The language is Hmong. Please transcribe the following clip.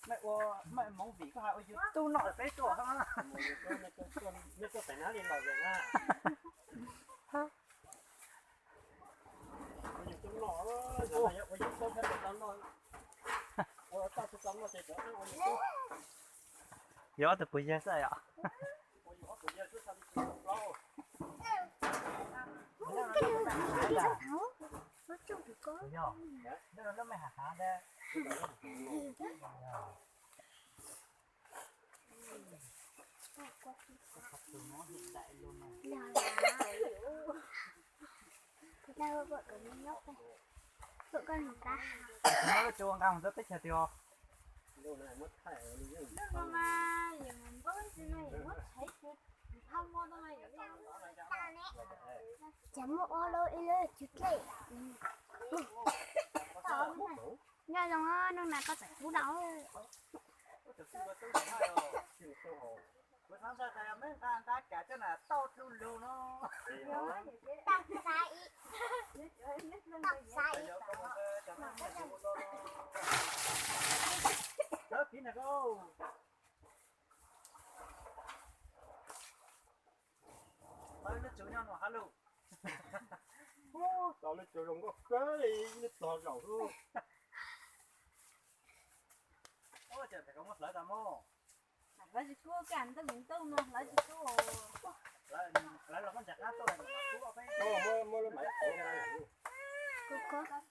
Mej ua, mej moov vim koj has ua yus tub noj peb tuaj hab. Yog ob tug pus yawg xwb yom. Yog, nej lub mej hav hav ntag. Muab lub tsuas nqa mus rau teb chaws twg os? Cas muaj ob lub ib lub tsw dlej. Nyob zoo, hnub no koj txawm pub dau. Kuv xav ntshai tas yog meb nqa nqa kav coj na tau dlu lug no. Tau xav ib, tau xav ib. Lawv piv na koj. Tau lub tsuas nyob no hab lauj. Tau lub tsuas zoo nkauj kawg li, lub tog zaum lub. Ua cas koj muab hlawv tas mog? Hlawv tsis kub, kaj ntawj mus ntawj no hlawv tsis kub. Hlawv los koj ntshav qab tuaj, muab lub maiv qhuav.